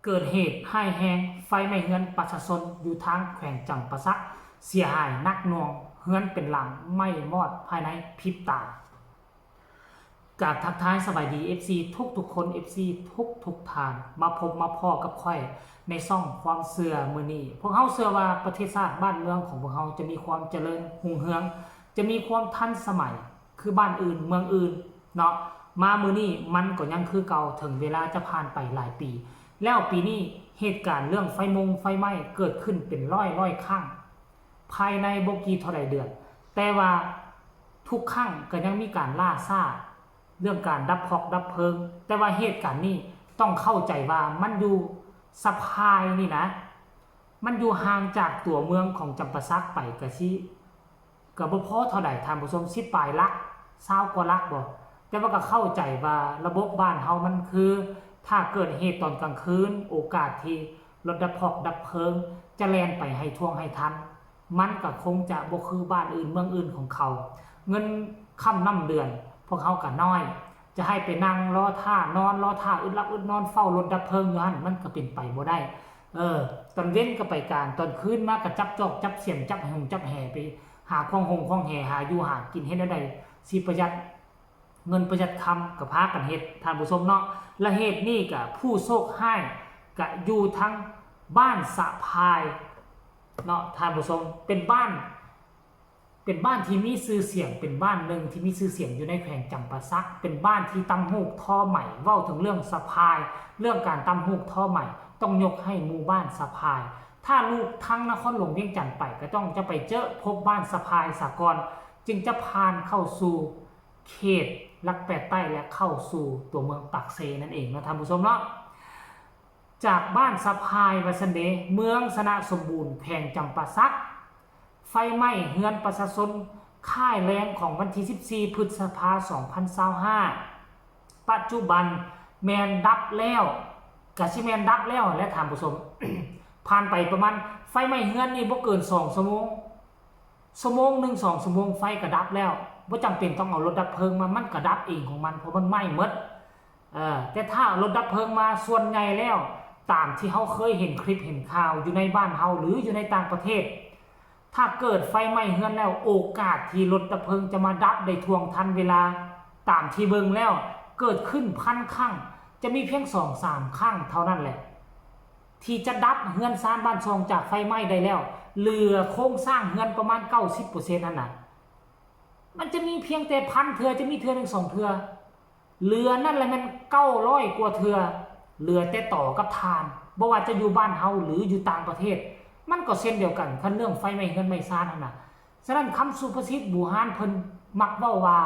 ເກີດເຫດຮ້າຍແຮງ ໄຟໄໝ້ເຮືອນປະຊາຊົນຢູ່ທາງແຂວງຈຳປາສັກ ເສຍຫາຍໜັກໜ່ວງ, ເຮືອນເປັນຫຼັງໄໝ້ມອດພາຍໃນພິບຕາ. ກາບທັກທາຍສະບາຍດີ ເອັຟຊີ ທຸກໆຄົນ, ເອັຟຊີ ທຸກໆທ່ານ, ມາພົບມາພໍ້ກັບຂ້ອຍໃນຊ່ອງຄວາມເຊື່ອມື້ນີ້. ພວກເຮົາເຊື່ອວ່າປະເທດຊາດບ້ານເມືອງຂອງພວກເຮົາຈະມີຄວາມຈະເລີນຮຸ່ງເຮືອງ, ຈະມີຄວາມທັນສະໄໝ ຄືບ້ານອື່ນເມືອງອື່ນເນາະ, ມາມື້ນີ້ມັນກໍຍັງຄືເກົ່າ ເຖິງເວລາຈະຜ່ານໄປຫຼາຍປີແລ້ວ. ປີນີ້ເຫດການເລື່ອງໄຟມົງໄຟໄໝ້ເກີດຂຶ້ນເປັນຮ້ອຍໆຄັ້ງ ພາຍໃນບໍ່ກີ່ເທົ່າໃດເດືອນ, ແຕ່ວ່າທຸກຄັ້ງກໍຍັງມີການລ່າຊ້າເລື່ອງການດັບຄອກດັບເພີງ. ແຕ່ວ່າເຫດການນີ້ຕ້ອງເຂົ້າໃຈວ່າມັນຢູ່ສະພາຍນີ້ນະ, ມັນຢູ່ຫ່າງຈາກຕົວເມືອງຂອງຈຳປາສັກໄປກະຊິ ກໍບໍ່ພໍເທົ່າໃດທ່ານຜູ້ຊົມ, ສິບປາຍຫຼັກ, ຊາວກວ່າຫຼັກບໍ, ແຕ່ວ່າກໍເຂົ້າໃຈວ່າລະບົບບ້ານເຮົາມັນຄື ຖ້າເກີດເຫດຕອນກາງຄືນ ໂອກາດທີ່ລົດດັບຄອກດັບເພີງຈະແລ່ນໄປໃຫ້ທ່ວງໃຫ້ທັນ ມັນກໍຄົງຈະບໍ່ຄືບ້ານອື່ນເມືອງອື່ນຂອງເຂົາ. ເງິນຄ່ຳນ້ຳເດືອນພວກເຮົາກໍນ້ອຍ, ຈະໃຫ້ໄປນັ່ງລໍຖ້າ ນອນລໍຖ້າ ອຶດຫຼັບອຶດນອນ ເຝົ້າລົດດັບເພີງຢູ່ຫັ້ນ ມັນກໍເປັນໄປບໍ່ໄດ້. ເອີ ຕອນເວັນກໍໄປການ, ຕອນຄືນມາກໍຈັບຈອກຈັບສ່ຽມ ຈັບຫົງຈັບແຫ ໄປຫາຂອງຫົງຂອງແຫ ຫາຢູ່ຫາກິນ, ເຮັດແນວໃດຊິປະຢັດເງິນປະຢັດຄຳກໍພາກັນເຮັດ ທ່ານຜູ້ຊົມເນາະ. ແລະເຫດນີ້ກໍຜູ້ໂຊກຮ້າຍກໍຢູ່ທາງບ້ານສະພາຍເນາະ ທ່ານຜູ້ຊົມ, ເປັນບ້ານ ເປັນບ້ານທີ່ມີຊື່ສຽງ, ເປັນບ້ານໜຶ່ງທີ່ມີຊື່ສຽງຢູ່ໃນແຂວງຈຳປາສັກ, ເປັນບ້ານທີ່ຕ່ຳຫູກທໍໄໝ. ເວົ້າເຖິງເລື່ອງສະພາຍ, ເລື່ອງການຕ່ຳຫູກທໍໄໝ ຕ້ອງຍົກໃຫ້ໝູ່ບ້ານສະພາຍ. ຖ້າລູກທາງນະຄອນຫຼວງວຽງຈັນໄປ ກໍຕ້ອງຈະໄປເຈີພົບບ້ານສະພາຍສາກ່ອນ, ຈຶ່ງຈະຜ່ານເຂົ້າສູ່ເຂດຫຼັກແປດໃຕ້ ແລະ ເຂົ້າສູ່ຕົວເມືອງປາກເຊນັ້ນເອງເນາະ ທ່ານຜູ້ຊົມເນາະ. ຈາກບ້ານສະພາຍ ວ່າຊັ້ນເດ, ເມືອງຊະນະສົມບູນ ແຂວງຈຳປາສັກ, ໄຟໄໝ້ເຮືອນປະຊາຊົນຄ້າຍແລງຂອງວັນທີສິບສີ່ ພຶດສະພາ ສອງພັນຊາວຫ້າ ປັດຈຸບັນແມ່ນດັບແລ້ວ, ກະຊິແມ່ນດັບແລ້ວແຫຼະທ່ານຜູ້ຊົມ. ຜ່ານໄປປະມານ ໄຟໄໝ້ເຮືອນນີ້ບໍ່ເກີນສອງຊົ່ວໂມງ, ຊົ່ວໂມງໜຶ່ງ ສອງຊົ່ວໂມງ ໄຟກະດັບແລ້ວ, ບໍ່ຈຳເປັນຕ້ອງເອົາລົດດັບເພີງມາ, ມັນກະດັບເອງຂອງມັນ ເພາະມັນໄໝ້ໝົດ. ເອີ ແຕ່ຖ້າເອົາລົດດັບເພີງມາ ສ່ວນໃຫຍ່ແລ້ວ ຕາມທີ່ເຮົາເຄີຍເຫັນຄລິບເຫັນຂ່າວຢູ່ໃນບ້ານເຮົາ ຫຼື ຢູ່ໃນຕ່າງປະເທດ, ຖ້າເກີດໄຟໄໝ້ເຮືອນແລ້ວ ໂອກາດທີ່ລົດດັບເພີງຈະມາດັບໄດ້ທ່ວງທັນເວລາຕາມທີ່ເບິ່ງແລ້ວ ເກີດຂຶ້ນພັນຄັ້ງ ຈະມີພຽງສອງສາມຄັ້ງເທົ່ານັ້ນແຫຼະ ທີ່ຈະດັບເຮືອນຊານບ້ານຊ່ອງຈາກໄຟໄໝ້ໄດ້ແລ້ວ, ເຫຼືອໂຄງສ້າງເຮືອນປະມານເກົ້າສິບເປີເຊັນຫັ້ນນະ. ມັນຈະມີພຽງແຕ່ພັນເທື່ອ, ຈະມີເທື່ອໜຶ່ງສອງເທື່ອ, ເຫຼືອນັ້ນລະແມ່ນເກົ້າຮ້ອຍກວ່າເທື່ອ, ເຫຼືອແຕ່ຕໍກັບຖ່ານ, ບໍ່ວ່າຈະຢູ່ບ້ານເຮົາ ຫຼື ຢູ່ຕ່າງປະເທດ ມັນກໍເຊັ່ນດຽວກັນ ຄັນເລື່ອງໄຟໄໝ້ເຮືອນໄໝ້ຊານຫັ້ນນະ. ສະນັ້ນ ຄຳສຸພາສິດບູຮານເພິ່ນມັກເວົ້າວ່າ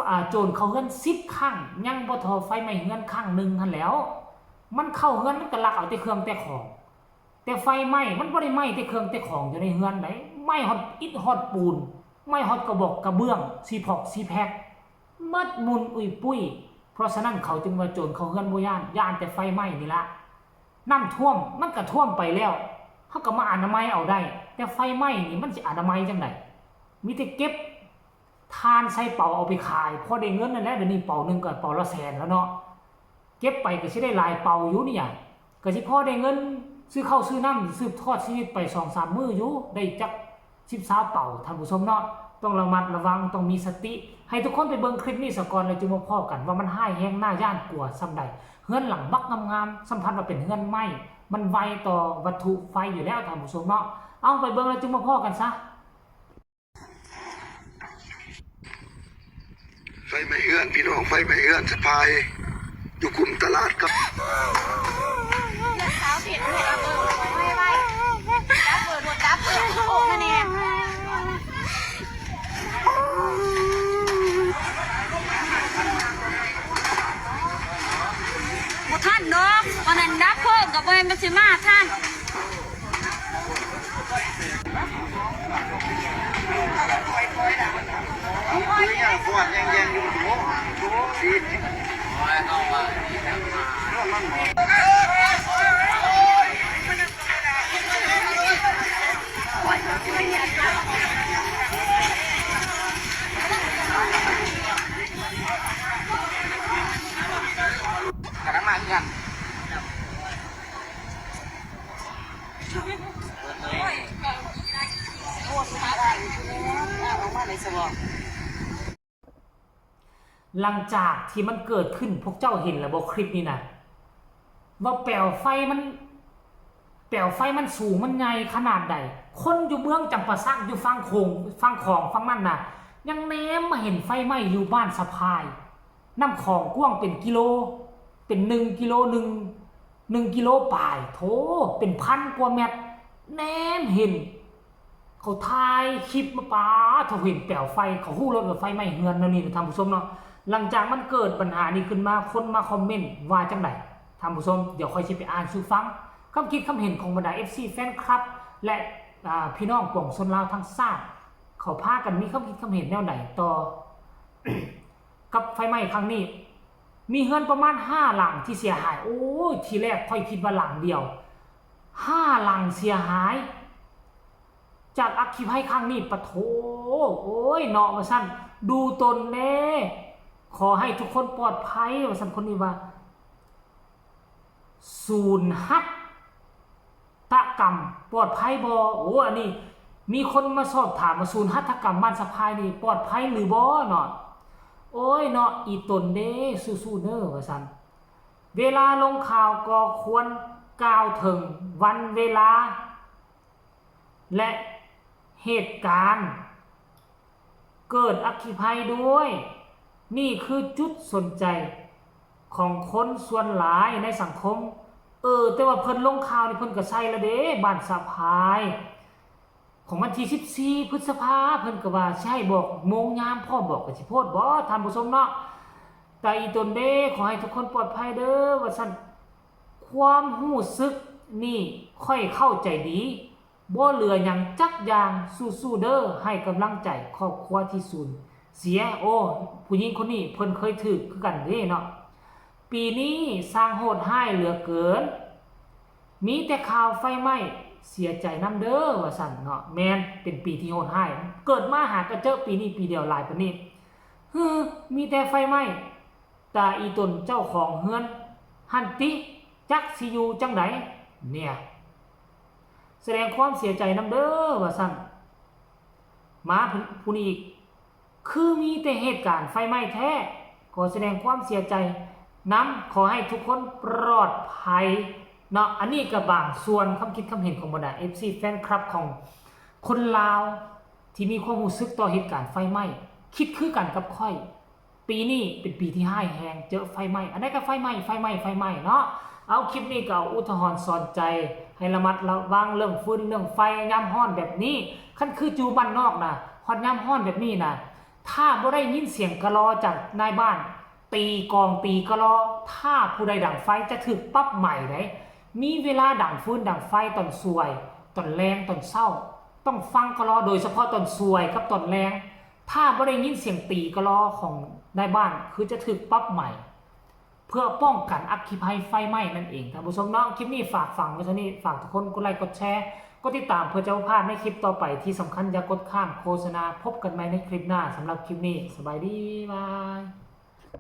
ອາ ໂຈນເຂົ້າເຮືອນສິບຄັ້ງ ຍັງບໍ່ທໍ່ໄຟໄໝ້ເຮືອນຄັ້ງໜຶ່ງຫັ້ນແຫຼ້ວ. ມັນເຂົ້າເຮືອນ ມັນກໍລັກເອົາແຕ່ເຄື່ອງແຕ່ຂອງ, ແຕ່ໄຟໄໝ້ ມັນບໍ່ໄດ້ໄໝ້ແຕ່ເຄື່ອງແຕ່ຂອງຢູ່ໃນເຮືອນໃດ, ໄໝ້ຮອດອິດຮອດປູນ, ໄໝ້ຮອດກະບອກກະເບື້ອງ, ຊີຜອກຊີແພັກ ໝົດໝຸ່ນອຸ້ຍປຸ້ຍ. ເພາະສະນັ້ນ ເຂົາຈຶ່ງວ່າໂຈນເຂົ້າເຮືອນບໍ່ຢ້ານ, ຢ້ານແຕ່ໄຟໄໝ້ນີ້ລະ. ນ້ຳຖ້ວມ ມັນກະຖ້ວມໄປແລ້ວ, ເຮົາກະມາອະນາໄມເອົາໄດ້, ແຕ່ໄຟໄໝ້ນີ້ ມັນຊິອະນາໄມຈັ່ງໃດ? ມີແຕ່ເກັບ ຖ່ານໃສ່ເປົາເອົາໄປຂາຍ ພໍໄດ້ເງິນນັ້ນແຫຼະ. ດຽວນີ້ເປົາໜຶ່ງກໍເປົາລະແສນແລ້ວເນາະ, ເກັບໄປກໍຊິໄດ້ຫຼາຍເປົາຢູ່ນີ້ຫຍັງ, ກໍຊິພໍໄດ້ເງິນຊື້ເຂົ້າຊື້ນ້ຳ ສືບທອດຊີວິດໄປສອງສາມມື້ຢູ່, ໄດ້ຈັກສິບຊາວເປົາ ທ່ານຜູ້ຊົມເນາະ. ຕ້ອງລະມັດລະວັງ, ຕ້ອງມີສະຕິ. ໃຫ້ທຸກຄົນໄປເບິ່ງຄລິບນີ້ສາກ່ອນ ແລ້ວຈຶ່ງມາພໍ້ກັນວ່າມັນຮ້າຍແຮງໜ້າຢ້ານກົວສ່ຳໃດ. ເຮືອນຫຼັງບັກງາມໆ ສຳພັດວ່າເປັນເຮືອນໄມ້, ມັນໄວຕໍ່ວັດຖຸໄຟຢູ່ແລ້ວ ທ່ານຜູ້ຊົມເນາະ. ເອົາ ໄປເບິ່ງແລ້ວຈຶ່ງມາພໍ້ກັນຊະ. ໄຟໄໝ້ເຮືອນພີ່ນ້ອງ, ໄຟໄໝ້ເຮືອນສະພາຍ ຢູ່ຄຸ້ມຕະຫຼາດກັບ ບໍ່ທັນດອກ, ອັນນັ້ນດັບເພີງກໍບໍ່ແມ່ນມັນຊິມາທັນ. ກຳລັງມາຄືກັນ. ຫຼັງຈາກທີ່ມັນເກີດຂຶ້ນ ພວກເຈົ້າເຫັນແລ້ວບໍ່ ຄລິບນີ້ນະ ວ່າແປວໄຟມັນ ແປວໄຟມັນສູງ ມັນໃຫຍ່ຂະໜາດໃດ? ຄົນຢູ່ເມືອງຈຳປາສັກ ຢູ່ຝັ່ງໂຂງ ຝັ່ງຂອງຝັ່ງນັ້ນນະ ຍັງແນມມາເຫັນໄຟໄໝ້ຢູ່ບ້ານສະພາຍ. ນ້ຳຂອງກວ້າງເປັນກິໂລ ເປັນໜຶ່ງກິໂລ ໜຶ່ງ ໜຶ່ງກິໂລປາຍ ໂທ້ ເປັນພັນກວ່າແມັດ ແນມເຫັນ ເຂົາຖ່າຍຄລິບມາ ປາໂທ້ ເຫັນແປວໄຟ ເຂົາຮູ້ໂລດວ່າໄຟໄໝ້ເຮືອນແນວນີ້ນະທ່ານຜູ້ຊົມເນາະ. ຫຼັງຈາກມັນເກີດບັນຫານີ້ຂຶ້ນມາ ຄົນມາຄອມເມັນວ່າຈັ່ງໃດ ທ່ານຜູ້ຊົມ? ດຽວຂ້ອຍຊິໄປອ່ານສູ່ຟັງ ຄຳຄິດຄຳເຫັນຂອງບັນດາເອັຟຊີ ແຟນຄລັບ ແລະ ອາ ພີ່ນ້ອງປວງຊົນລາວທັງຊາດ ເຂົາພາກັນມີຄຳຄິດຄຳເຫັນແນວໃດຕໍ່ ກັບໄຟໄໝ້ຄັ້ງນີ້. ມີເຮືອນປະມານຫ້າຫຼັງທີ່ເສຍຫາຍ. ໂອ້ຍ ທີແລກຂ້ອຍຄິດວ່າຫຼັງດຽວ ຫ້າຫຼັງເສຍຫາຍຈາກອັກຄີໄພຄັ້ງນີ້. ປະໂທ້ ໂອ້ຍເນາະ ວ່າຊັ້ນ ດູຕົນແດ່ ຂໍໃຫ້ທຸກຄົນປອດໄພ ວ່າຊັ້ນ. ຄົນນີ້ວ່າ ສູນຫັດຕະກຳປອດໄພບໍ່? ໂອ້ ອັນນີ້ມີຄົນມາສອບຖາມວ່າ ສູນຫັດຕະກຳບ້ານສະພາຍນີ້ປອດໄພຫຼືບໍ່ເນາະ? ໂອ້ຍເນາະ ອີຕົນເດ້ ສູ້ໆເດີວ່າຊັ້ນ. ເວລາລົງຂ່າວກໍຄວນກ່າວເຖິງວັນເວລາ ແລະ ເຫດການເກີດອັກຄີໄພດ້ວຍ. ນີ້ຄືຈຸດສົນໃຈຂອງຄົນສ່ວນຫຼາຍໃນສັງຄົມ. ເອີ ແຕ່ວ່າເພິ່ນລົງຂ່າວນີ້ ເພິ່ນກໍໃສ່ລະເດ້ ບ້ານສະພາຍ ຂອງວັນທີສິບສີ່ ພຶດສະພາ ເພິ່ນກໍວ່າຊິໃຫ້ບອກໂມງຍາມພ້ອມ ບອກກໍຊິໂພດບໍ່ ທ່ານຜູ້ຊົມເນາະ. ຕາອີຕົນເດ້ ຂໍໃຫ້ທຸກຄົນປອດໄພເດີ ວ່າຊັ້ນ. ຄວາມຮູ້ສຶກນີ້ຂ້ອຍເຂົ້າໃຈດີ ບໍ່ເຫຼືອຫຍັງຈັກຢ່າງ. ສູ້ໆເດີ ໃຫ້ກຳລັງໃຈຄອບຄົວທີ່ສູນເສຍ. ໂອ້ ຜູ້ຍິງຄົນນີ້ເພິ່ນເຄີຍຖືກຄືກັນເດ້ເນາະ. ປີນີ້ຊ່າງໂຫດຮ້າຍເຫຼືອເກີນ ມີແຕ່ຂ່າວໄຟໄໝ້ ເສຍໃຈນຳເດີ ວ່າຊັ້ນເນາະ. ແມ່ນ ເປັນປີທີ່ໂຫດຮ້າຍ ເກີດມາຫາກະເຈີປີນີ້ປີດຽວ ຫຼາຍປານນີ້. ຮື ມີແຕ່ໄຟໄໝ້. ຕາອີຕົນເຈົ້າຂອງເຮືອນຫັ້ນຕິ ຈັກຊິຢູ່ຈັ່ງໃດເນຍ. ສະແດງຄວາມເສຍໃຈນຳເດີ ວ່າຊັ້ນ. ມາຜູ້ນີ້ອີກ ຄືມີແຕ່ເຫດການໄຟໄໝ້ແທ້ ຂໍສະແດງຄວາມເສຍໃຈນຳ ຂໍໃຫ້ທຸກຄົນປອດໄພເນາະ. ອັນນີ້ກໍບາງສ່ວນຄຳຄິດຄຳເຫັນຂອງບັນດາເອັຟຊີ ແຟນຄລັບຂອງຄົນລາວ ທີ່ມີຄວາມຮູ້ສຶກຕໍ່ເຫດການໄຟໄໝ້ ຄິດຄືກັນກັບຂ້ອຍ. ປີນີ້ເປັນປີທີ່ຮ້າຍແຮງ ເຈີໄຟໄໝ້ ອັນໃດກໍໄຟໄໝ້ ໄຟໄໝ້ ໄຟໄໝ້ເນາະ. ເອົາ ຄລິບນີ້ກໍເອົາອຸທາຫອນສອນໃຈ ໃຫ້ລະມັດລະວັງເລື່ອງຟືນເລື່ອງໄຟຍາມຮ້ອນແບບນີ້. ຄັນຄືຢູ່ບ້ານນອກນະ ຮອດຍາມຮ້ອນແບບນີ້ນະ ຖ້າບໍ່ໄດ້ຍິນສຽງກະລໍຈາກນາຍບ້ານ ຕີກອງຕີກະລໍ ຖ້າຜູ້ໃດດັງໄຟຈະຖືກປັບໃໝເດ້. ມີເວລາດັງຟືນດັງໄຟຕອນສວຍ ຕອນແລງ ຕອນເຊົ້າ ຕ້ອງຟັງກະລໍ ໂດຍສະເພາະຕອນສວຍກັບຕອນແລງ. ຖ້າບໍ່ໄດ້ຍິນສຽງຕີກະລໍຂອງນາຍບ້ານ ຄືຈະຖືກປັບໃໝ ເພື່ອປ້ອງກັນອັກຄີໄພໄຟໄໝ້ນັ້ນເອງ ທ່ານຜູ້ຊົມເນາະ. ຄລິບນີ້ຝາກຝັງໄວ້ເທົ່ານີ້ ຝາກທຸກຄົນກົດໄລກົດແຊ ກົດຕິດຕາມ ເພື່ອຈະບໍ່ພາດໃນຄລິບຕໍ່ໄປ. ທີ່ສຳຄັນຢ່າກົດຂ້າມໂຄສະນາ. ພົບກັນໃໝ່ໃນຄລິບໜ້າ. ສຳລັບຄລິບນີ້ ສະບາຍດີ ບາຍ.